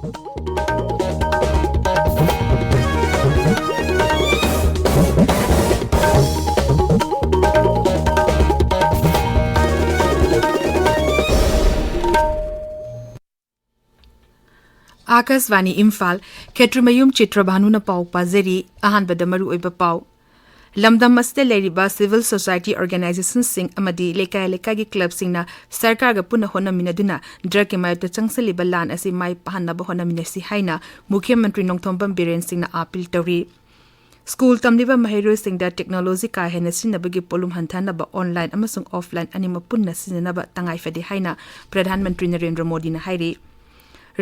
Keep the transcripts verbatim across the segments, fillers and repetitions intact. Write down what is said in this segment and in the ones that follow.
ꯑꯥꯀꯥꯁꯕꯥꯅꯤ ꯏꯝꯐꯥꯜ, ꯈꯦꯇ꯭ꯔꯤꯃꯌꯨꯝ ꯆꯤꯇ꯭ꯔꯚꯥꯅꯨꯅ ꯄꯥꯎ ꯄꯥꯖꯔꯤ꯫ ꯑꯍꯥꯟꯕꯗ ꯃꯔꯨꯑꯣꯏꯕ ꯄꯥꯎ꯫ ꯂꯝꯗꯝ ꯑꯁꯤꯗ ꯂꯩꯔꯤꯕ civil society organizationꯁꯤꯡ ꯑꯃꯗꯤ ꯂꯩꯀꯥꯏ ꯂꯩꯀꯥꯏꯒꯤ clubꯁꯤꯡꯅ ꯁꯔꯀꯥꯔꯒ ꯄꯨꯟꯅ ꯍꯣꯠꯅꯃꯤꯟꯅꯗꯨꯅ drugꯀꯤ ꯃꯥꯌꯣꯛꯇ ꯆꯪꯁꯤꯜꯂꯤꯕ ꯂꯥꯟ ꯑꯁꯤ ꯃꯥꯏ ꯄꯥꯛꯍꯟꯅꯕ ꯍꯣꯠꯅꯃꯤꯟꯅꯁꯤ ꯍꯥꯏꯅ ꯃꯨꯈ꯭ꯌ ꯃꯟꯇ꯭ꯔꯤ ꯅꯣꯡꯊꯣꯝꯕꯝ ꯕꯤꯔꯦꯟ ꯁꯤꯡꯅ appeal ꯇꯧꯔꯤ꯫ ꯁ꯭ꯀꯨꯜ ꯇꯝꯂꯤꯕ ꯃꯍꯩꯔꯣꯏꯁꯤꯡꯗ technology ꯀꯥ ꯍꯦꯟꯅ ꯁꯤꯖꯤꯟꯅꯕꯒꯤ ꯄꯣꯠꯂꯨꯝ ꯍꯟꯊꯍꯟꯅꯕ online ꯑꯃꯁꯨꯡ offline ꯑꯅꯤꯃꯛ ꯄꯨꯟꯅ ꯁꯤꯖꯤꯟꯅꯅꯕ ꯇꯉꯥꯏ ꯐꯗꯦ ꯍꯥꯏꯅ ꯄ꯭ꯔꯙꯥꯟ ꯃꯟꯇ꯭ꯔꯤ ꯅꯔꯦꯟꯗ꯭ꯔ ꯃꯣꯗꯤꯅ ꯍꯥꯏꯔꯤ꯫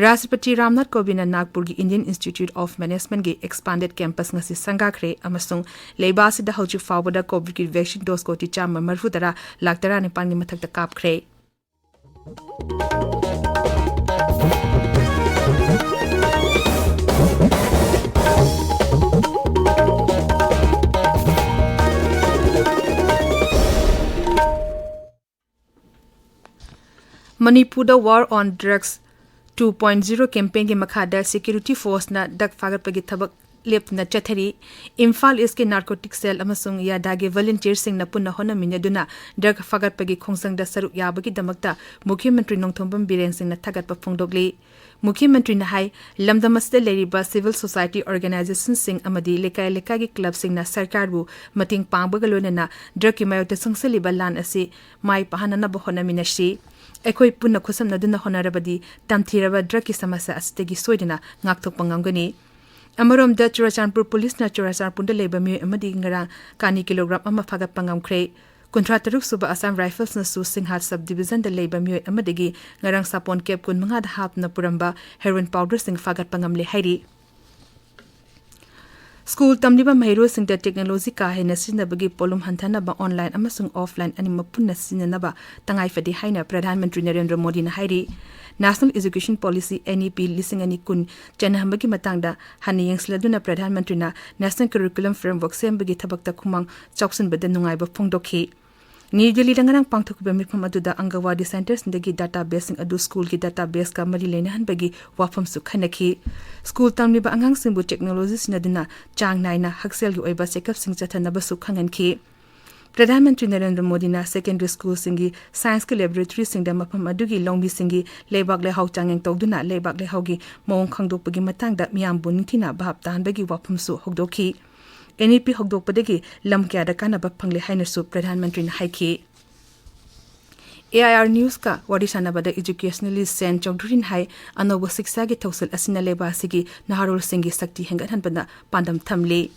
ꯔꯥꯁꯇ꯭ꯔꯄꯇꯤ Ramnath ꯀꯣꯕꯤꯟꯗꯅ ꯅꯥꯒꯄꯨꯔꯒꯤ Indian Institute of Managementꯀꯤ expanded campus ꯉꯁꯤ ꯁꯪꯒꯥꯈ꯭ꯔꯦ ꯑꯃꯁꯨꯡ ꯂꯩꯕꯥꯛ ꯑꯁꯤꯗ ꯍꯧꯖꯤꯛ ꯐꯥꯎꯕꯗ COVIDꯀꯤ vaccine dose ꯀꯣꯇꯤ ꯆꯥꯝꯃ ꯃꯔꯤꯐꯨ ꯇꯔꯥ ꯂꯥꯈ ꯇꯔꯥꯅꯤꯄꯥꯟꯒꯤ ꯃꯊꯛꯇ ꯀꯥꯞꯈ꯭ꯔꯦ꯫ ꯃꯅꯤꯄꯨꯔꯗ War on Drugs two point zero campaignꯒꯤ ꯃꯈꯥꯗ security forceꯅ drug ꯐꯥꯒꯠꯄꯒꯤ ꯊꯕꯛ ꯂꯦꯞꯇꯅ ꯆꯠꯊꯔꯤ꯫ ꯏꯝꯐꯥꯜ Eastꯀꯤ narcotic cell ꯑꯃꯁꯨꯡ ꯌꯥꯗꯥꯒꯤ volunteerꯁꯤꯡꯅ ꯄꯨꯟꯅ ꯍꯣꯠꯅꯃꯤꯟꯅꯗꯨꯅ drug ꯐꯥꯒꯠꯄꯒꯤ ꯈꯣꯡꯖꯪꯗ ꯁꯔꯨꯛ ꯌꯥꯕꯒꯤꯗꯃꯛꯇ ꯃꯨꯈ꯭ꯌ ꯃꯟꯇ꯭ꯔꯤ ꯅꯣꯡꯊꯣꯝꯕꯝ ꯕꯤꯔꯦꯟ ꯁꯤꯡꯅ ꯊꯥꯒꯠꯄ ꯐꯣꯡꯗꯣꯛꯂꯤ꯫ ꯃꯨꯈ꯭ꯌ ꯃꯟꯇ꯭ꯔꯤꯅ ꯍꯥꯏ, ꯂꯝꯗꯝ ꯑꯁꯤꯗ ꯂꯩꯔꯤꯕ civil society organizationꯁꯤꯡ ꯑꯃꯗꯤ ꯂꯩꯀꯥꯏ ꯂꯩꯀꯥꯏꯒꯤ clubꯁꯤꯡꯅ ꯁꯔꯀꯥꯔꯕꯨ ꯃꯇꯦꯡ ꯄꯥꯡꯕꯒ ꯂꯣꯏꯅꯅ drugꯀꯤ ꯃꯥꯌꯣꯛꯇ ꯆꯪꯁꯤꯜꯂꯤꯕ ꯂꯥꯟ ꯑꯁꯤ ꯃꯥꯏ ꯄꯥꯛꯍꯟꯅꯅꯕ ꯍꯣꯠꯅꯃꯤꯟꯅꯁꯤ꯫ ꯑꯩꯈꯣꯏ ꯄꯨꯟꯅ ꯈꯨꯠꯁꯝꯅꯗꯨꯅ ꯍꯣꯠꯅꯔꯕꯗꯤ ꯇꯝꯊꯤꯔꯕ drugꯀꯤ ꯁꯃꯁ꯭ꯌꯥ ꯑꯁꯤꯗꯒꯤ ꯁꯣꯏꯗꯅ ꯉꯥꯛꯊꯣꯛꯄ ꯉꯝꯒꯅꯤ꯫ ꯑꯃꯔꯣꯝꯗ, ꯆꯨꯔꯆꯥꯟꯄꯨꯔ ꯄꯨꯂꯤꯁꯅ ꯆꯨꯔꯆꯥꯟꯄꯨꯔꯗ ꯂꯩꯕ ꯃꯤꯑꯣꯏ ꯑꯃꯗꯒꯤ ꯉꯔꯥꯡ ꯀꯥꯅꯤ ꯀꯤꯂꯣꯒ꯭ꯔꯥꯝ ꯑꯃ ꯐꯥꯒꯠꯄ ꯉꯝꯈ꯭ꯔꯦ꯫ ꯀꯨꯟꯊ꯭ꯔꯥ ꯇꯔꯨꯛ ꯁꯨꯕ Assam Riflesꯅꯁꯨ ꯁꯤꯡꯍꯥꯠ sub divisionꯗ ꯂꯩꯕ ꯃꯤꯑꯣꯏ ꯑꯃꯗꯒꯤ ꯉꯔꯥꯡ ꯁꯥꯄꯣꯟ ꯀꯦꯞ ꯀꯨꯟ ꯃꯉꯥꯗ ꯍꯥꯞꯇꯨꯅ ꯄꯨꯔꯝꯕ heroin powderꯁꯤꯡ ꯐꯥꯒꯠꯄ ꯉꯝꯂꯦ ꯍꯥꯏꯔꯤ꯫ ꯁ꯭ꯀꯨꯜ ꯇꯝꯂꯤꯕ ꯃꯍꯩꯔꯣꯏꯁꯤꯡꯗ technology ꯀꯥ ꯍꯦꯟꯅ ꯁꯤꯖꯤꯟꯅꯕꯒꯤ ꯄꯣꯠꯂꯨꯝ ꯍꯟꯊꯅꯕ online ꯑꯃꯁꯨꯡ offline ꯑꯅꯤꯃꯛ ꯄꯨꯟꯅ ꯁꯤꯖꯤꯟꯅꯅꯕ ꯇꯉꯥꯏ ꯐꯗꯦ ꯍꯥꯏꯅ ꯄ꯭ꯔꯙꯥꯟ ꯃꯟꯇ꯭ꯔꯤ ꯅꯔꯦꯟꯗ꯭ꯔ ꯃꯣꯗꯤꯅ ꯍꯥꯏꯔꯤ꯫ National Education Policy, N E P, ꯂꯤꯁꯤꯡ ꯑꯅꯤ ꯀꯨꯟ ꯆꯠꯅꯍꯟꯕꯒꯤ ꯃꯇꯥꯡꯗ ꯍꯟꯅ ꯌꯦꯡꯁꯤꯜꯂꯗꯨꯅ ꯄ꯭ꯔꯙꯥꯟ ꯃꯟꯇ꯭ꯔꯤꯅ National Curriculum Framework ꯁꯦꯝꯕꯒꯤ ꯊꯕꯛꯇ ꯈꯨꯃꯥꯡ ꯆꯥꯎꯁꯤꯟꯕꯗ ꯅꯨꯡꯉꯥꯏꯕ ꯐꯣꯡꯗꯣꯛꯈꯤ꯫ ꯅ꯭ꯌꯨ ꯗꯦꯜꯂꯤꯗ ꯉꯔꯥꯡ ꯄꯥꯡꯊꯣꯛꯈꯤꯕ ꯃꯤꯐꯝ ꯑꯗꯨꯗ ꯑꯪꯒꯋꯥꯗꯤ ꯁꯦꯟꯇꯔꯁꯤꯡꯗꯒꯤ ꯗꯥꯇꯥꯕꯦꯁꯁꯤꯡ ꯑꯗꯨ ꯁ꯭ꯀꯨꯜꯒꯤ ꯗꯥꯇꯥꯕꯦꯁꯀ ꯃꯔꯤ ꯂꯩꯅꯍꯟꯕꯒꯤ ꯋꯥꯐꯝꯁꯨ ꯈꯟꯅꯈꯤ꯫ ꯁ꯭ꯀꯨꯜ ꯇꯝꯂꯤꯕ ꯑꯉꯥꯡꯁꯤꯡꯕꯨ ꯇꯦꯛꯅꯣꯂꯣꯖꯤ ꯁꯤꯖꯤꯟꯅꯗꯨꯅ ꯆꯥꯡ ꯅꯥꯏꯅ ꯍꯛꯁꯦꯜꯒꯤ ꯑꯣꯏꯕ ꯆꯦꯛꯑꯞꯁꯤꯡ ꯆꯠꯊꯅꯕꯁꯨ ꯈꯪꯍꯟꯈꯤ꯫ ꯄ꯭ꯔꯙꯥꯟ ꯃꯟꯇ꯭ꯔꯤ ꯅꯔꯦꯟꯗ꯭ꯔ ꯃꯣꯗꯤꯅ ꯁꯦꯀꯦꯟꯗꯔꯤ ꯁ꯭ꯀꯨꯜꯁꯤꯡꯒꯤ ꯁꯥꯏꯟꯁꯀꯤ ꯂꯦꯕꯣꯔꯦꯇꯔꯤꯁꯤꯡꯗ ꯃꯐꯝ ꯑꯗꯨꯒꯤ ꯂꯧꯃꯤꯁꯤꯡꯒꯤ ꯂꯩꯕꯥꯛ ꯂꯩꯍꯥꯎ ꯆꯥꯡꯌꯦꯡ ꯇꯧꯗꯨꯅ ꯂꯩꯕꯥꯛ ꯂꯩꯍꯥꯎꯒꯤ ꯃꯑꯣꯡ ꯈꯪꯗꯣꯛꯄꯒꯤ ꯃꯇꯥꯡꯗ ꯃꯤꯌꯥꯝꯕꯨ ꯅꯤꯡꯊꯤꯅ ꯚꯥꯞ ꯇꯥꯍꯟꯕꯒꯤ ꯋꯥꯐꯝꯁꯨ ꯍꯧꯗꯣꯛꯈꯤ꯫ ꯑꯦꯟ ꯏ ꯄꯤ ꯍꯧꯗꯣꯛꯄꯗꯒꯤ ꯂꯝ ꯀꯌꯥꯗ ꯀꯥꯟꯅꯕ ꯐꯪꯂꯦ ꯍꯥꯏꯅꯁꯨ ꯄ꯭ꯔꯙꯥꯟ ꯃꯟꯇ꯭ꯔꯤꯅ ꯍꯥꯏꯈꯤ꯫ ꯑꯦ ꯑꯥꯏ ꯑꯥꯔ ꯅ꯭ꯌꯨꯁꯀ ꯋꯥꯔꯤ ꯁꯥꯟꯅꯕꯗ ꯏꯖꯨꯀꯦꯁꯅꯦꯂꯤꯁ ꯁꯦꯟ ꯆꯧꯙꯨꯔꯤꯅ ꯍꯥꯏ, ꯑꯅꯧꯕ ꯁꯤꯛꯁꯥꯒꯤ ꯊꯧꯁꯤꯜ ꯑꯁꯤꯅ ꯂꯩꯕꯥꯛ ꯑꯁꯤꯒꯤ ꯅꯍꯥꯔꯣꯜꯁꯤꯡꯒꯤ ꯁꯛꯇꯤ ꯍꯦꯟꯒꯠꯍꯟꯕꯗ ꯄꯥꯟꯗꯝ ꯊꯝꯂꯤ꯫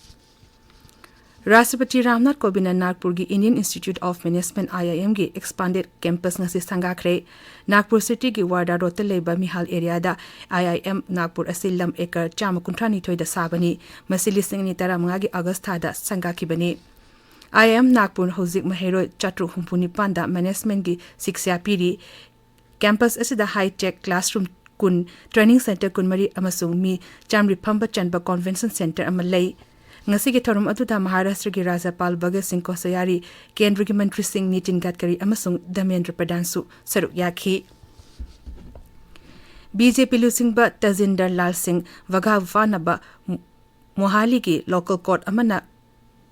ꯔꯥꯁꯇ꯭ꯔꯄꯇꯤ Ramnath ꯀꯣꯕꯤꯟꯗꯅ ꯅꯥꯒꯄꯨꯔꯒꯤ Indian Institute of Management, I I M ꯒꯤ expanded campus ꯉꯁꯤ ꯁꯪꯒꯥꯈ꯭ꯔꯦ꯫ ꯅꯥꯒꯄꯨꯔ ꯁꯤꯇꯤꯒꯤ ꯋꯥꯔꯗꯥ ꯔꯣꯗꯇ ꯂꯩꯕ ꯃꯤꯍꯥꯜ ꯑꯦꯔꯤꯌꯥꯗ I I M ꯅꯥꯒꯄꯨꯔ ꯑꯁꯤ ꯂꯝ ꯑꯦꯀꯔ ꯆꯥꯝꯃ ꯀꯨꯟꯊ꯭ꯔꯥ ꯅꯤꯊꯣꯏꯗ ꯁꯥꯕꯅꯤ꯫ ꯃꯁꯤ ꯂꯤꯁꯤꯡ ꯑꯅꯤ ꯇꯔꯥꯃꯉꯥꯒꯤ ꯑꯥꯒꯁ ꯊꯥꯗ ꯁꯪꯒꯥꯈꯤꯕꯅꯤ꯫ I I M ꯅꯥꯒꯄꯨꯔ ꯍꯧꯖꯤꯛ ꯃꯍꯩꯔꯣꯏ ꯆꯥꯇ꯭ꯔꯨꯛ ꯍꯨꯝꯐꯨ ꯅꯤꯄꯥꯟꯗ ꯃꯦꯅꯦꯖꯃꯦꯟꯒꯤ ꯁꯤꯛꯁꯥ ꯄꯤꯔꯤ꯫ ꯀꯦꯝꯄꯁ ꯑꯁꯤꯗ ꯍꯥꯏ-ꯇꯦꯛ ꯀ꯭ꯂꯥꯁꯔꯨꯝ ꯀꯨꯟ, ꯇ꯭ꯔꯦꯅꯤꯡ ꯁꯦꯟꯇꯔ ꯀꯨꯟꯃꯔꯤ ꯑꯃꯁꯨꯡ ꯃꯤ ꯆꯥꯃꯔꯤ ꯐꯝꯕ ꯆꯟꯕ ꯀꯣꯟꯚꯦꯟꯁꯟ ꯁꯦꯟꯇꯔ ꯑꯃ ꯂꯩ꯫ ꯉꯁꯤꯒꯤ ꯊꯧꯔꯝ ꯑꯗꯨꯗ ꯃꯍꯥꯔꯥꯁꯇ꯭ꯔꯒꯤ ꯔꯥꯖ꯭ꯌꯄꯥꯜ ꯚꯒꯠ ꯁꯤꯡ ꯀꯣꯁꯌꯥꯔꯤ, ꯀꯦꯟꯗ꯭ꯔꯒꯤ ꯃꯟꯇ꯭ꯔꯤꯁꯤꯡ ꯅꯤꯇꯤꯟ ꯒꯗꯀꯔꯤ ꯑꯃꯁꯨꯡ ꯙꯔꯃꯦꯟꯗ꯭ꯔ ꯄ꯭ꯔꯙꯥꯟꯁꯨ ꯁꯔꯨꯛ ꯌꯥꯈꯤ꯫ ꯕꯤ ꯖꯦ ꯄꯤ ꯂꯨꯆꯤꯡꯕ ꯇꯖꯤꯟꯗꯔ ꯂꯥꯜ ꯁꯤꯡ ꯋꯥꯒꯥꯕꯨ ꯐꯥꯅꯕ ꯃꯣꯍꯥꯂꯤꯒꯤ ꯂꯣꯀꯦꯜ ꯀꯣꯔꯠ ꯑꯃꯅ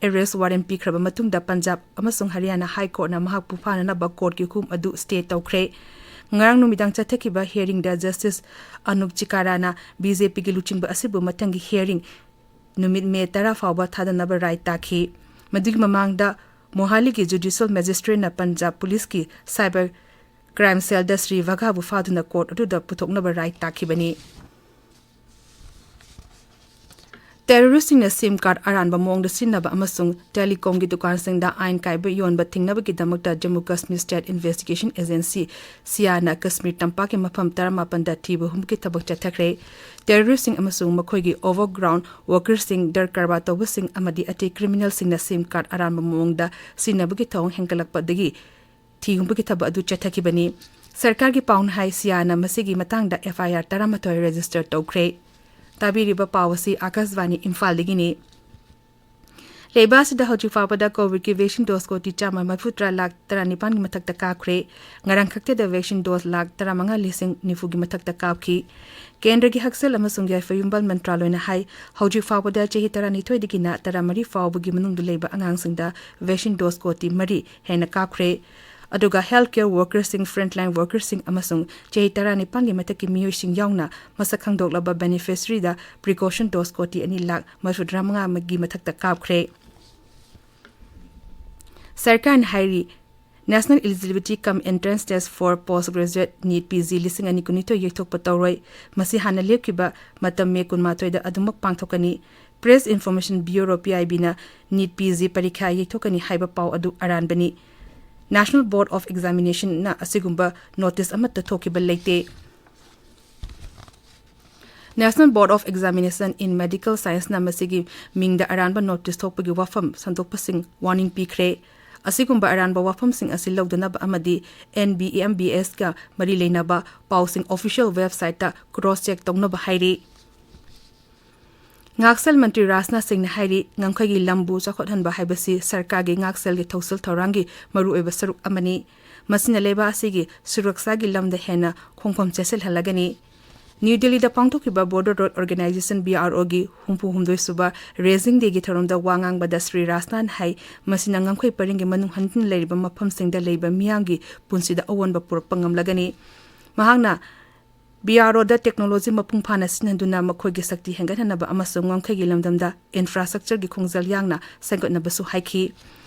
ꯑꯦꯔꯦꯁ ꯋꯥꯔꯦꯟ ꯄꯤꯈ꯭ꯔꯕ ꯃꯇꯨꯡꯗ ꯄꯟꯖꯥꯕ ꯑꯃꯁꯨꯡ ꯍꯔꯤꯌꯥꯅꯥ ꯍꯥꯏ ꯀꯣꯔꯠꯅ ꯃꯍꯥꯛꯄꯨ ꯐꯥꯅꯅꯕ ꯀꯣꯔꯠꯀꯤ ꯍꯨꯀꯨꯝ ꯑꯗꯨ ꯁ꯭ꯇꯦ ꯇꯧꯈ꯭ꯔꯦ꯫ ꯉꯔꯥꯡ ꯅꯨꯃꯤꯗꯥꯡ ꯆꯠꯊꯈꯤꯕ ꯍꯤꯌꯔꯤꯡꯗ ꯖꯁꯇꯤꯁ ꯑꯅꯨꯞ ꯆꯤꯀꯥꯔꯥꯅ ꯕꯤ ꯖꯦ ꯄꯤꯒꯤ ꯂꯨꯆꯤꯡꯕ ꯑꯁꯤꯕꯨ ꯃꯊꯪꯒꯤ ꯍꯤꯌꯔꯤꯡ ꯅꯨꯃꯤꯠ ꯃꯦ ꯇꯔꯥ ꯐꯥꯎꯕ ꯊꯥꯗꯅꯕ ꯔꯥꯏ ꯇꯥꯈꯤ꯫ ꯃꯗꯨꯒꯤ ꯃꯃꯥꯡꯗ ꯃꯣꯍꯥꯂꯤꯒꯤ ꯖꯨꯗꯤꯁꯤꯌꯦꯜ ꯃꯦꯖꯤꯁꯇ꯭ꯔꯦꯠꯅ ꯄꯟꯖꯥꯕ ꯄꯨꯂꯤꯁꯀꯤ ꯁꯥꯏꯕꯔ ꯀ꯭ꯔꯥꯏꯝ ꯁꯦꯜꯗ ꯁ꯭ꯔꯤ ꯋꯥꯒꯥꯕꯨ ꯐꯥꯗꯨꯅ ꯀꯣꯔꯠ ꯑꯗꯨꯗ ꯄꯨꯊꯣꯛꯅꯕ ꯔꯥꯏ ꯇꯥꯈꯤꯕꯅꯤ꯫ ꯇꯦꯔꯣꯔꯤꯁꯁꯤꯡꯅ ꯁꯤꯝ ꯀꯥꯔꯗ ꯑꯔꯥꯟꯕ ꯃꯑꯣꯡꯗ ꯁꯤꯖꯤꯟꯅꯕ ꯑꯃꯁꯨꯡ ꯇꯦꯂꯤꯀꯣꯝꯒꯤ ꯗꯨꯀꯥꯟꯁꯤꯡꯗ ꯑꯥꯏꯟ ꯀꯥꯏꯕ ꯌꯣꯟꯕ ꯊꯤꯡꯅꯕꯒꯤꯗꯃꯛꯇ Jammu Kashmir state investigation agency, ꯁꯤꯌꯥꯅ ꯀꯥꯁꯃꯤꯔ ꯇꯝꯄꯥꯛꯀꯤ ꯃꯐꯝ ꯇꯔꯥꯃꯥꯄꯟꯗ ꯊꯤꯕ ꯍꯨꯝꯕꯒꯤ ꯊꯕꯛ ꯆꯠꯊꯈ꯭ꯔꯦ꯫ ꯇꯦꯔꯣꯔꯤꯁꯁꯤꯡ ꯑꯃꯁꯨꯡ ꯃꯈꯣꯏꯒꯤ ꯑꯣꯚꯔꯒ꯭ꯔꯥꯎꯟ ꯋꯥꯔꯀꯔꯁꯤꯡ, ꯗ꯭ꯔꯒ ꯀꯔꯕꯥꯔ ꯇꯧꯕꯁꯤꯡ ꯑꯃꯗꯤ ꯑꯇꯩ ꯀ꯭ꯔꯤꯃꯤꯅꯦꯜꯁꯤꯡꯅ ꯁꯤꯝ ꯀꯥꯔꯗ ꯑꯔꯥꯟꯕ ꯃꯑꯣꯡꯗ ꯁꯤꯖꯤꯟꯅꯕꯒꯤ ꯊꯧꯑꯣꯡ ꯍꯦꯟꯒꯠꯂꯛꯄꯗꯒꯤ ꯊꯤꯍꯨꯝꯕꯒꯤ ꯊꯕꯛ ꯑꯗꯨ ꯆꯠꯊꯈꯤꯕꯅꯤ꯫ ꯁꯔꯀꯥꯔꯒꯤ ꯄꯥꯎꯅ ꯍꯥꯏ, ꯁꯤꯌꯥꯅ ꯃꯁꯤꯒꯤ ꯃꯇꯥꯡꯗ ꯑꯦꯐ ꯑꯥꯏ ꯑꯥꯔ ꯇꯔꯥꯃꯥꯊꯣꯏ ꯔꯦꯖꯤꯁꯇꯔ ꯇꯧꯈ꯭ꯔꯦ꯫ ꯇꯥꯕꯤꯔꯤꯕ ꯄꯥꯎ ꯑꯁꯤ ꯑꯥꯀꯥꯁꯕꯥꯅꯤ ꯏꯝꯐꯥꯜꯗꯒꯤꯅꯤ꯫ ꯂꯩꯕꯥꯛ ꯑꯁꯤꯗ ꯍꯧꯖꯤꯛ ꯐꯥꯎꯕꯗ ꯀꯣꯚꯤꯗꯀꯤ ꯚꯦꯛꯁꯤꯟ ꯗꯣꯁ ꯀꯣꯇꯤ ꯆꯥꯝꯃ ꯃꯔꯤꯐꯨ ꯇꯔꯥ ꯂꯥꯈ ꯇꯔꯥꯅꯤꯄꯥꯟꯒꯤ ꯃꯊꯛꯇ ꯀꯥꯞꯈ꯭ꯔꯦ꯫ ꯉꯔꯥꯡ ꯈꯛꯇꯗ ꯚꯦꯛꯁꯤꯟ ꯗꯣꯁ ꯂꯥꯈ ꯇꯔꯥꯃꯉꯥ ꯂꯤꯁꯤꯡ ꯅꯤꯐꯨꯒꯤ ꯃꯊꯛꯇ ꯀꯥꯞꯈꯤ꯫ ꯀꯦꯟꯗ꯭ꯔꯒꯤ ꯍꯛꯁꯦꯜ ꯑꯃꯁꯨꯡ ꯌꯥꯏꯐ ꯌꯨꯝꯕꯥꯜ ꯃꯟꯇ꯭ꯔꯥꯂꯣꯏꯅ ꯍꯥꯏ, ꯍꯧꯖꯤꯛ ꯐꯥꯎꯕꯗ ꯆꯍꯤ ꯇꯔꯥꯅꯤꯊꯣꯏꯗꯒꯤꯅ ꯇꯔꯥꯃꯔꯤ ꯐꯥꯎꯕꯒꯤ ꯃꯅꯨꯡꯗ ꯂꯩꯕ ꯑꯉꯥꯡꯁꯤꯡꯗ ꯚꯦꯛꯁꯤꯟ ꯗꯣꯁ ꯀꯣꯇꯤ ꯃꯔꯤ ꯍꯦꯟꯅ ꯀꯥꯞꯈ꯭ꯔꯦ꯫ ꯑꯗꯨꯒ health care workersꯁꯤꯡ, frontline workersꯁꯤꯡ ꯑꯃꯁꯨꯡ ꯆꯍꯤ ꯇꯔꯥꯅꯤꯄꯥꯟꯒꯤ ꯃꯊꯛꯀꯤ ꯃꯤꯑꯣꯏꯁꯤꯡ ꯌꯥꯎꯅ ꯃꯁꯛ ꯈꯪꯗꯣꯛꯂꯕ beneficiaryꯗ precaution dose ꯀꯣꯇꯤ ꯑꯅꯤ ꯂꯥꯈ ꯃꯔꯤꯐꯨꯇꯔꯥ ꯃꯉꯥ ꯑꯃꯒꯤ ꯃꯊꯛꯇ ꯀꯥꯞꯈ꯭ꯔꯦ꯫ ꯁꯔꯀꯥꯔꯅ ꯍꯥꯏꯔꯤ, National Eligibility cum Entrance Test for Postgraduate, NEET, P G ꯂꯤꯁꯤꯡ ꯑꯅꯤ ꯀꯨꯟꯅꯤꯊꯣꯏ ꯌꯩꯊꯣꯛꯄ ꯇꯧꯔꯣꯏ꯫ ꯃꯁꯤ ꯍꯥꯟꯅ ꯂꯦꯞꯈꯤꯕ ꯃꯇꯝ ꯃꯦ ꯀꯨꯟꯃꯥꯊꯣꯏꯗ ꯑꯗꯨꯃꯛ ꯄꯥꯡꯊꯣꯛꯀꯅꯤ꯫ Press Information Bureau, P I ꯕꯤꯅ NEET ꯄꯤ ꯖꯤ ꯄꯔꯤꯈ꯭ꯌꯥ ꯌꯩꯊꯣꯛꯀꯅꯤ ꯍꯥꯏꯕ ꯄꯥꯎ ꯑꯗꯨ ꯑꯔꯥꯟꯕꯅꯤ꯫ National Board of Examinationꯅ ꯑꯁꯤꯒꯨꯝꯕ ꯅꯣꯇꯤꯁ ꯑꯃꯠꯇ ꯊꯣꯛꯈꯤꯕ ꯂꯩꯇꯦ꯫ National Board of Examination in Medical Scienceꯅ ꯃꯁꯤꯒꯤ ꯃꯤꯡꯗ ꯑꯔꯥꯟꯕ ꯅꯣꯇꯤꯁ ꯊꯣꯛꯄꯒꯤ ꯋꯥꯐꯝ ꯁꯟꯗꯣꯛꯄꯁꯤꯡ ꯋꯥꯔꯅꯤꯡ ꯄꯤꯈ꯭ꯔꯦ꯫ ꯑꯁꯤꯒꯨꯝꯕ ꯑꯔꯥꯟꯕ ꯋꯥꯐꯝꯁꯤꯡ ꯑꯁꯤ ꯂꯧꯗꯅꯕ ꯑꯃꯗꯤ NBMBSꯀ ꯃꯔꯤ ꯂꯩꯅꯕ ꯄꯥꯎꯁꯤꯡ ꯑꯣꯐꯤꯁꯤꯌꯦꯜ ꯋꯦꯕꯁꯥꯏꯠꯇ ꯀ꯭ꯔꯣꯁ ꯆꯦꯛ ꯇꯧꯅꯕ ꯍꯥꯏꯔꯤ꯫ ꯉꯥꯛꯁꯦꯜ ꯃꯟꯇ꯭ꯔꯤ ꯔꯥꯖꯅꯥꯊ ꯁꯤꯡꯅ ꯍꯥꯏꯔꯤ, ꯉꯝꯈꯩꯒꯤ ꯂꯝꯕꯨ ꯆꯥꯎꯈꯠꯍꯟꯕ ꯍꯥꯏꯕꯁꯤ ꯁꯔꯀꯥꯔꯒꯤ ꯉꯥꯛꯁꯦꯜꯒꯤ ꯊꯧꯁꯤꯜ ꯊꯧꯔꯥꯡꯒꯤ ꯃꯔꯨꯑꯣꯏꯕ ꯁꯔꯨꯛ ꯑꯃꯅꯤ꯫ ꯃꯁꯤꯅ ꯂꯩꯕꯥꯛ ꯑꯁꯤꯒꯤ ꯁꯨꯔꯛꯁꯥꯒꯤ ꯂꯝꯗ ꯍꯦꯟꯅ ꯈꯣꯡꯐꯝ ꯆꯦꯠꯁꯤꯜꯍꯜꯂꯒꯅꯤ꯫ ꯅ꯭ꯌꯨ ꯗꯦꯜꯂꯤꯗ ꯄꯥꯡꯊꯣꯛꯈꯤꯕ Border Road Organization, BROꯒꯤ ꯍꯨꯝꯐꯨ ꯍꯨꯝꯗꯣꯏ ꯁꯨꯕ ꯔꯦꯖꯤꯡ ꯗꯦꯒꯤ ꯊꯧꯔꯝꯗ ꯋꯥ ꯉꯥꯡꯕꯗ ꯁ꯭ꯔꯤ ꯔꯥꯖꯅꯥꯊꯅ ꯍꯥꯏ, ꯃꯁꯤꯅ ꯉꯝꯈꯩ ꯄꯔꯤꯡꯒꯤ ꯃꯅꯨꯡ ꯍꯟꯗꯨꯅ ꯂꯩꯔꯤꯕ ꯃꯐꯝꯁꯤꯡꯗ ꯂꯩꯕ ꯃꯤꯌꯥꯝꯒꯤ ꯄꯨꯟꯁꯤꯗ ꯑꯑꯣꯟꯕ ꯄꯨꯔꯛꯄ ꯉꯝꯂꯒꯅꯤ꯫ ꯃꯍꯥꯛꯅ BROꯗ technology ꯃꯄꯨꯡ ꯐꯥꯅ ꯁꯤꯖꯤꯟꯅꯗꯨꯅ ꯃꯈꯣꯏꯒꯤ ꯁꯛꯇꯤ ꯍꯦꯟꯒꯠꯍꯟꯅꯕ ꯑꯃꯁꯨꯡ ꯉꯝꯈꯩꯒꯤ ꯂꯝꯗꯝꯗ infrastructureꯒꯤ ꯈꯣꯡꯖꯦꯜ ꯌꯥꯡꯅ ꯁꯦꯝꯒꯠꯅꯕꯁꯨ ꯍꯥꯏꯈꯤ꯫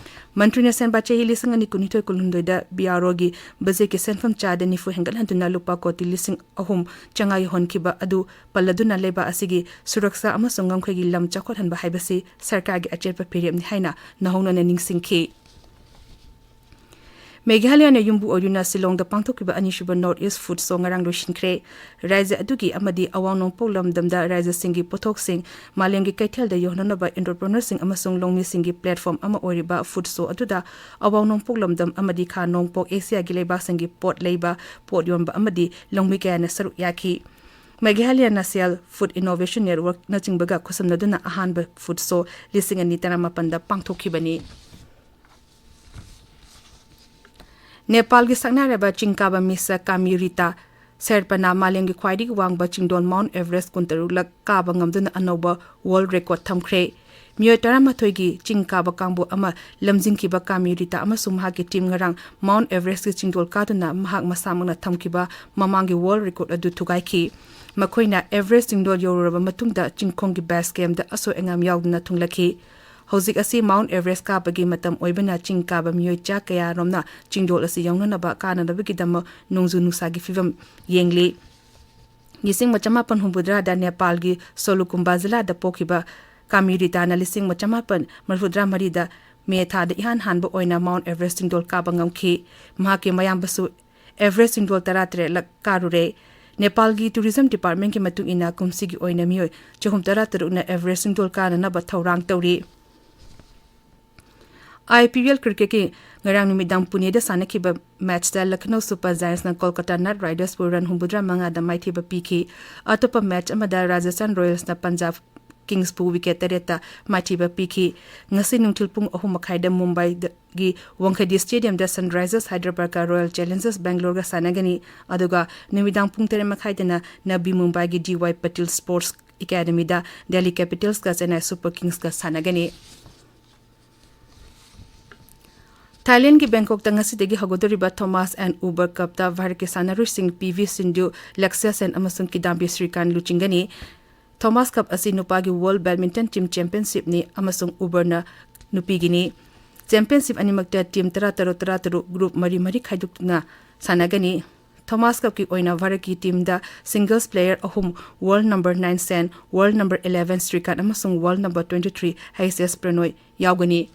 ꯃꯟꯇ꯭ꯔꯤꯅ ꯁꯦꯝꯕ ꯆꯍꯤ ꯂꯤꯁꯤꯡ ꯑꯅꯤ ꯀꯨꯟꯅꯤꯊꯣꯏ ꯀꯨꯟꯍꯨꯝꯗꯣꯏꯗ BROꯒꯤ ꯕꯖꯦꯠꯀꯤ ꯁꯦꯟꯐꯝ ꯆꯥꯗ ꯅꯤꯐꯨ ꯍꯦꯟꯒꯠꯍꯟꯗꯨꯅ ꯂꯨꯄꯥ ꯀꯣꯇꯤ ꯂꯤꯁꯤꯡ ꯑꯍꯨꯝ ꯆꯥꯝꯃꯉꯥ ꯌꯧꯍꯟꯈꯤꯕ ꯑꯗꯨ ꯄꯜꯂꯗꯨꯅ ꯂꯩꯕꯥꯛ ꯑꯁꯤꯒꯤ ꯁꯨꯔꯛꯁꯥ ꯑꯃꯁꯨꯡ ꯉꯝꯈꯩꯒꯤ ꯂꯝ ꯆꯥꯎꯈꯠꯍꯟꯕ ꯍꯥꯏꯕꯁꯤ ꯁꯔꯀꯥꯔꯒꯤ ꯑꯆꯦꯠꯄ ꯐꯤꯔꯦꯞꯅꯤ ꯍꯥꯏꯅ ꯅꯧꯍꯧꯅꯅ ꯅꯤꯡꯁꯤꯡꯈꯤ꯫ ꯃꯦꯘꯥꯂꯌꯅ ꯌꯨꯝꯕꯨ ꯑꯣꯏꯗꯨꯅ ꯁꯤꯂꯣꯡꯗ ꯄꯥꯡꯊꯣꯛꯈꯤꯕ ꯑꯅꯤꯁꯨꯕ North East Food Show ꯉꯔꯥꯡ ꯂꯣꯏꯁꯤꯟꯈ꯭ꯔꯦ꯫ ꯔꯥꯖ꯭ꯌ ꯑꯗꯨꯒꯤ ꯑꯃꯗꯤ ꯑꯋꯥꯡ ꯅꯣꯡꯄꯣꯛ ꯂꯝꯗꯝꯗ ꯔꯥꯖ꯭ꯌꯁꯤꯡꯒꯤ ꯄꯣꯠꯊꯣꯛꯁꯤꯡ ꯃꯥꯂꯦꯝꯒꯤ ꯀꯩꯊꯦꯜꯗ ꯌꯧꯍꯟꯅꯕ entrepreneurꯁꯤꯡ ꯑꯃꯁꯨꯡ ꯂꯧꯃꯤꯁꯤꯡꯒꯤ platform ꯑꯃ ꯑꯣꯏꯔꯤꯕ food show ꯑꯗꯨꯗ ꯑꯋꯥꯡ ꯅꯣꯡꯄꯣꯛ ꯂꯝꯗꯝ ꯑꯃꯗꯤ ꯈꯥ ꯅꯣꯡꯄꯣꯛ ꯑꯦꯁꯤꯌꯥꯒꯤ ꯂꯩꯕꯥꯛꯁꯤꯡꯒꯤ ꯄꯣꯠ ꯂꯩꯕ, ꯄꯣꯠ ꯌꯣꯟꯕ ꯑꯃꯗꯤ ꯂꯧꯃꯤ ꯀꯌꯥꯅ ꯁꯔꯨꯛ ꯌꯥꯈꯤ꯫ Meghalaya National Food Innovation Networkꯅꯆꯤꯡꯕꯒ ꯈꯨꯠꯁꯝꯅꯗꯨꯅ ꯑꯍꯥꯟꯕ ꯐꯨꯗ ꯁꯣ ꯂꯤꯁꯤꯡ ꯑꯅꯤ ꯇꯔꯥꯃꯥꯄꯟꯗ ꯄꯥꯡꯊꯣꯛꯈꯤꯕꯅꯤ꯫ ꯅꯦꯄꯥꯜꯒꯤ ꯁꯛꯅꯥꯏꯔꯕ ꯆꯤꯡ ꯀꯥꯕ ꯃꯤꯁ ꯀꯥꯃꯤ ꯔꯤꯇꯥ ꯁꯦꯔꯄꯅ ꯃꯥꯂꯦꯝꯒꯤ ꯈ꯭ꯋꯥꯏꯗꯒꯤ ꯋꯥꯡꯕ ꯆꯤꯡꯗꯣꯜ ꯃꯥꯎꯟ ꯑꯦꯚꯔꯦꯁ ꯀꯨꯟꯇꯔꯨꯛꯂꯛ ꯀꯥꯕ ꯉꯝꯗꯨꯅ ꯑꯅꯧꯕ ꯋꯥꯔꯜꯗ ꯔꯦꯀꯣꯔꯗ ꯊꯝꯈ꯭ꯔꯦ꯫ ꯃꯤꯑꯣꯏ ꯇꯔꯥꯃꯥꯊꯣꯏꯒꯤ ꯆꯤꯡ ꯀꯥꯕ ꯀꯥꯡꯕꯨ ꯑꯃ ꯂꯝꯖꯤꯡꯈꯤꯕ ꯀꯥꯃꯤ ꯔꯤꯇꯥ ꯑꯃꯁꯨꯡ ꯃꯍꯥꯛꯀꯤ ꯇꯤꯝ ꯉꯔꯥꯡ ꯃꯥꯎꯟ ꯑꯦꯚꯔꯦꯁꯀꯤ ꯆꯤꯡꯗꯣꯜ ꯀꯥꯗꯨꯅ ꯃꯍꯥꯛ ꯃꯁꯥꯃꯛꯅ ꯊꯝꯈꯤꯕ ꯃꯃꯥꯡꯒꯤ ꯋꯥꯔꯜꯗ ꯔꯦꯀꯣꯔꯗ ꯑꯗꯨ ꯊꯨꯒꯥꯏꯈꯤ꯫ ꯃꯈꯣꯏꯅ ꯑꯦꯚꯔꯦꯁ ꯆꯤꯡꯗꯣꯜ ꯌꯧꯔꯨꯔꯕ ꯃꯇꯨꯡꯗ ꯆꯤꯡꯈꯣꯡꯒꯤ ꯕꯦꯁ ꯀꯦꯝꯗ ꯑꯁꯣꯏ ꯑꯉꯥꯝ ꯌꯥꯎꯗꯅ ꯊꯨꯡꯂꯈꯤ꯫ ꯍꯧꯖꯤꯛ ꯑꯁꯤ ꯃꯥꯎꯟ ꯑꯦꯚꯔꯦꯁ ꯀꯥꯕꯒꯤ ꯃꯇꯝ ꯑꯣꯏꯕꯅ ꯆꯤꯡ ꯀꯥꯕ ꯃꯤꯑꯣꯏ ꯆꯥ ꯀꯌꯥꯔꯣꯝꯅ ꯆꯤꯡꯗꯣꯜ ꯑꯁꯤ ꯌꯧꯅꯅꯕ ꯀꯥꯅꯅꯕꯒꯤꯗꯃꯛ ꯅꯣꯡꯖꯨ ꯅꯨꯡꯁꯥꯒꯤ ꯐꯤꯕꯝ ꯌꯦꯡꯂꯤ꯫ ꯂꯤꯁꯤꯡ ꯑꯃ ꯆꯃꯥꯄꯟ ꯍꯨꯝꯐꯨꯇꯔꯥꯗ ꯅꯦꯄꯥꯜꯒꯤ ꯁꯣꯂꯨꯀꯨꯝꯕꯥ ꯖꯤꯂꯥꯗ ꯄꯣꯛꯈꯤꯕ ꯀꯥꯃꯤ ꯔꯤꯇꯥꯅ ꯂꯤꯁꯤꯡ ꯑꯃ ꯆꯃꯥꯄꯟ ꯃꯔꯤꯐꯨꯇꯔꯥ ꯃꯔꯤꯗ ꯃꯦ ꯊꯥꯗ ꯏꯍꯥꯟ ꯍꯥꯟꯕ ꯑꯣꯏꯅ ꯃꯥꯎꯟ ꯑꯦꯚꯔꯦꯁ ꯆꯤꯡꯗꯣꯜ ꯀꯥꯕ ꯉꯝꯈꯤ꯫ ꯃꯍꯥꯛꯀꯤ ꯃꯌꯥꯝꯕꯁꯨ ꯑꯦꯚꯔꯦꯁ ꯆꯤꯡꯗꯣꯜ ꯇꯔꯥꯇꯔꯦꯠꯂꯛ ꯀꯥꯔꯨꯔꯦ꯫ ꯅꯦꯄꯥꯜꯒꯤ ꯇꯨꯔꯤꯖꯝ ꯗꯤꯄꯥꯔꯠꯃꯦꯟꯠꯀꯤ ꯃꯇꯨꯡ ꯏꯟꯅ ꯀꯨꯝꯁꯤꯒꯤ ꯑꯣꯏꯅ ꯃꯤꯑꯣꯏ ꯆꯍꯨꯝ ꯇꯔꯥꯇꯔꯨꯛꯅ ꯑꯦꯚꯔꯦꯁ ꯆꯤꯡꯗꯣꯜ ꯀꯥꯅꯅꯕ ꯊꯧꯔꯥꯡ ꯇꯧꯔꯤ꯫ ꯑꯥꯏ ꯄꯤ ꯑꯦꯜ ꯀ꯭ꯔꯤꯀꯦꯠꯀꯤ ꯉꯔꯥꯡ ꯅꯨꯃꯤꯗꯥꯡ ꯄꯨꯅꯦꯗ ꯁꯥꯟꯅꯈꯤꯕ ꯃꯦꯠꯆꯇ ꯂꯈꯅꯧ ꯁꯨꯄꯔ ꯖꯥꯏꯟꯁꯅ ꯀꯣꯜꯀꯇꯥ ꯅꯥꯏꯠ ꯔꯥꯏꯗꯔꯁꯄꯨ ꯔꯟ ꯍꯨꯝꯐꯨꯇꯔꯥ ꯃꯉꯥꯗ ꯃꯥꯏꯊꯤꯕ ꯄꯤꯈꯤ꯫ ꯑꯇꯣꯞꯄ ꯃꯦꯠꯆ ꯑꯃꯗ ꯔꯥꯖꯁꯊꯥꯟ ꯔꯣꯌꯦꯜꯁꯅ ꯄꯟꯖꯥꯕ ꯀꯤꯡꯁꯄꯨ ꯋꯤꯀꯦꯠ ꯇꯔꯦꯠꯇ ꯃꯥꯏꯊꯤꯕ ꯄꯤꯈꯤ꯫ ꯉꯁꯤ ꯅꯨꯡꯊꯤꯜ ꯄꯨꯡ ꯑꯍꯨꯝ ꯃꯈꯥꯏꯗ ꯃꯨꯝꯕꯥꯏꯗꯒꯤ ꯋꯥꯡꯈꯩꯗꯤ ꯁ꯭ꯇꯦꯗꯤꯌꯝꯗ ꯁꯟꯔꯥꯏꯖꯔꯁ ꯍꯥꯏꯗ꯭ꯔꯕꯥꯗꯀ ꯔꯣꯌꯦꯜ ꯆꯦꯂꯦꯟꯖꯔꯁ ꯕꯦꯡꯒꯂꯣꯔꯒ ꯁꯥꯟꯅꯒꯅꯤ꯫ ꯑꯗꯨꯒ ꯅꯨꯃꯤꯗꯥꯡ ꯄꯨꯡ ꯇꯔꯦꯠ ꯃꯈꯥꯏꯗꯅ ꯅꯕꯤ ꯃꯨꯝꯕꯥꯏꯒꯤ ꯗꯤ ꯋꯥꯏ ꯄꯇꯤꯜ ꯁ꯭ꯄꯣꯔꯠꯁ ꯑꯦꯀꯥꯗꯃꯤꯗ ꯗꯦꯜꯂꯤ ꯀꯦꯄꯤꯇꯜꯁꯀ ꯆꯦꯟꯅꯥꯏ ꯁꯨꯄꯔ ꯀꯤꯡꯁꯀ ꯁꯥꯟꯅꯒꯅꯤ꯫ ꯊꯥꯏꯂꯦꯟꯒꯤ ꯕꯦꯡꯀꯣꯛꯇ ꯉꯁꯤꯗꯒꯤ ꯍꯧꯒꯗꯧꯔꯤꯕ ꯊꯣꯃꯥꯁ ꯑꯦꯟ ꯎꯕꯔ ꯀꯞꯇ ꯚꯥꯔꯠꯀꯤ ꯁꯥꯟꯅꯔꯣꯏꯁꯤꯡ ꯄꯤ ꯚꯤ ꯁꯤꯟꯙꯨ, ꯂꯛꯁ꯭ꯌ ꯁꯦꯟ ꯑꯃꯁꯨꯡ ꯀꯤꯗꯥꯝꯕꯤ ꯁ꯭ꯔꯤꯀꯥꯟ ꯂꯨꯆꯤꯡꯒꯅꯤ꯫ ꯊꯣꯃꯥꯁ ꯀꯞ ꯑꯁꯤ ꯅꯨꯄꯥꯒꯤ ꯋꯥꯔꯜꯗ ꯕꯦꯗꯃꯤꯟꯇꯟ ꯇꯤꯝ ꯆꯦꯝꯄꯤꯌꯟꯁꯤꯞꯅꯤ ꯑꯃꯁꯨꯡ ꯎꯕꯔꯅ ꯅꯨꯄꯤꯒꯤꯅꯤ꯫ ꯆꯦꯝꯄꯤꯌꯟꯁꯤꯞ ꯑꯅꯤꯃꯛꯇ ꯇꯤꯝ ꯇꯔꯥꯇꯔꯨꯛ ꯇꯔꯥꯇꯔꯨꯛ ꯒ꯭ꯔꯨꯞ ꯃꯔꯤ ꯃꯔꯤ ꯈꯥꯏꯗꯣꯛꯇꯨꯅ ꯁꯥꯟꯅꯒꯅꯤ꯫ ꯊꯣꯃꯥꯁ ꯀꯞꯀꯤ ꯑꯣꯏꯅ ꯚꯥꯔꯠꯀꯤ ꯇꯤꯝꯗ ꯁꯤꯡꯒꯜꯁ ꯄ꯭ꯂꯦꯌꯔ ꯑꯍꯨꯝ, world number nine Sen, world number eleven Srikanth ꯑꯃꯁꯨꯡ world number twenty three H S Prannoy ꯌꯥꯎꯒꯅꯤ꯫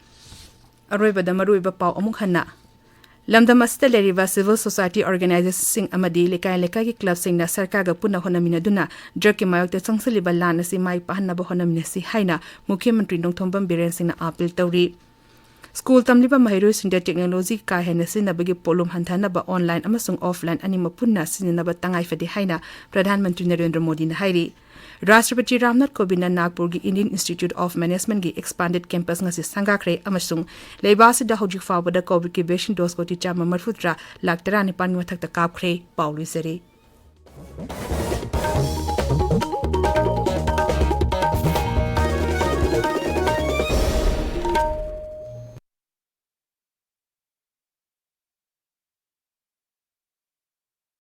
ꯑꯔꯣꯏꯕꯗ ꯃꯔꯨꯑꯣꯏꯕ ꯄꯥꯎ ꯑꯃꯨꯛ ꯍꯟꯅ꯫ ꯂꯝꯗꯝ ꯑꯁꯤꯗ ꯂꯩꯔꯤꯕ ꯁꯤꯚꯤꯜ ꯁꯣꯁꯥꯏꯇꯤ ꯑꯣꯔꯒꯅꯥꯏꯖꯦꯁꯟꯁꯤꯡ ꯑꯃꯗꯤ ꯂꯩꯀꯥꯏ ꯂꯩꯀꯥꯏꯒꯤ ꯀ꯭ꯂꯕꯁꯤꯡꯅ ꯁꯔꯀꯥꯔꯒ ꯄꯨꯟꯅ ꯍꯣꯠꯅꯃꯤꯟꯅꯗꯨꯅ ꯗ꯭ꯔꯒꯀꯤ ꯃꯥꯌꯣꯛꯇ ꯆꯪꯁꯤꯜꯂꯤꯕ ꯂꯥꯟ ꯑꯁꯤ ꯃꯥꯏ ꯄꯥꯛꯍꯟꯅꯕ ꯍꯣꯠꯅꯃꯤꯟꯅꯁꯤ ꯍꯥꯏꯅ ꯃꯨꯈ꯭ꯌ ꯃꯟꯇ꯭ꯔꯤ ꯅꯣꯡꯊꯣꯝꯕꯝ ꯕꯤꯔꯦꯟ ꯁꯤꯡꯅ ꯑꯥꯄꯤꯜ ꯇꯧꯔꯤ꯫ ꯁ꯭ꯀꯨꯜ ꯇꯝꯂꯤꯕ ꯃꯍꯩꯔꯣꯏꯁꯤꯡꯗ ꯇꯦꯛꯅꯣꯂꯣꯖꯤ ꯀꯥ ꯍꯦꯟꯅ ꯁꯤꯖꯤꯟꯅꯕꯒꯤ ꯄꯣꯠꯂꯨꯝ ꯍꯟꯊꯅꯕ ꯑꯣꯟꯂꯥꯏꯟ ꯑꯃꯁꯨꯡ ꯑꯣꯐꯂꯥꯏꯟ ꯑꯅꯤꯃꯛ ꯄꯨꯟꯅ ꯁꯤꯖꯤꯟꯅꯅꯕ ꯇꯉꯥꯏ ꯐꯗꯦ ꯍꯥꯏꯅ ꯄ꯭ꯔꯙꯥꯟ ꯃꯟꯇ꯭ꯔꯤ ꯅꯔꯦꯟꯗ꯭ꯔ ꯃꯣꯗꯤꯅ ꯍꯥꯏꯔꯤ꯫ ꯔꯥꯁꯇ꯭ꯔꯄꯇꯤ Ramnath ꯀꯣꯕꯤꯟꯗꯅ ꯅꯥꯒꯄꯨꯔꯒꯤ Indian Institute of Management ꯒꯤ expanded campus ꯉꯁꯤ ꯁꯪꯒꯥꯈ꯭ꯔꯦ ꯑꯃꯁꯨꯡ ꯂꯩꯕꯥꯛ ꯑꯁꯤꯗ ꯍꯧꯖꯤꯛ ꯐꯥꯎꯕꯗ ꯀꯣꯚꯤꯗ ꯀꯤ vaccine dose ꯀꯣꯇꯤ ꯆꯥꯝꯃ ꯃꯔꯤꯐꯨꯇꯔꯥ ꯂꯥꯈ ꯇꯔꯥꯅꯤꯄꯥꯟꯒꯤ ꯃꯊꯛꯇ ꯀꯥꯞꯈ꯭ꯔꯦ꯫ ꯄꯥꯎ ꯂꯣꯏꯖꯔꯦ꯫